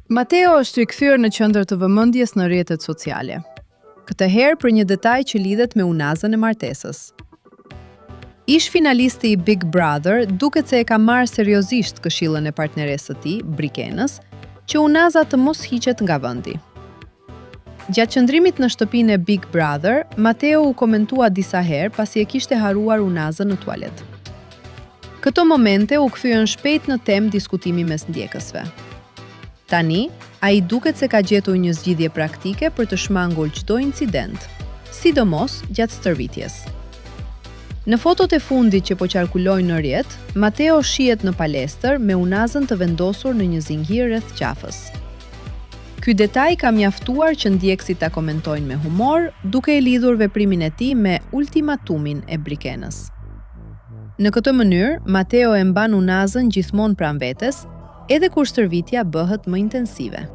Mateo është rikthyer në qendër të vëmendjes në rrjetet sociale. Këtë herë për një detaj që lidhet me unazën e martesës. Ish-finalisti i Big Brother duket se e ka marrë seriozisht këshillën e partneres së tij, Brikenës, që unaza të mos hiqet nga vendi. Gjatë qëndrimit në shtëpinë e Big Brother, Mateo u komentua disa herë pasi e kishte harruar unazën në tualet. Këto momente u kthyen shpejt në temë diskutimi mes ndjekësve. Tani, ai duket se ka gjetur një zgjidhje praktike për të shmangur çdo incident, sidomos gjatë stërvitjes. Në fotot e fundit që po qarkullojnë në rrjet, Mateo shihet në palestër me unazën të vendosur në një zinxhir rreth qafës. Ky detaj ka mjaftuar që ndjekësit ta komentojnë me humor, duke e lidhur veprimin e tij me ultimatumin e Brikenës. Në këtë mënyrë, Mateo e mban unazën gjithmonë pranë vetes, edhe kur stërvitja bëhet më intensive.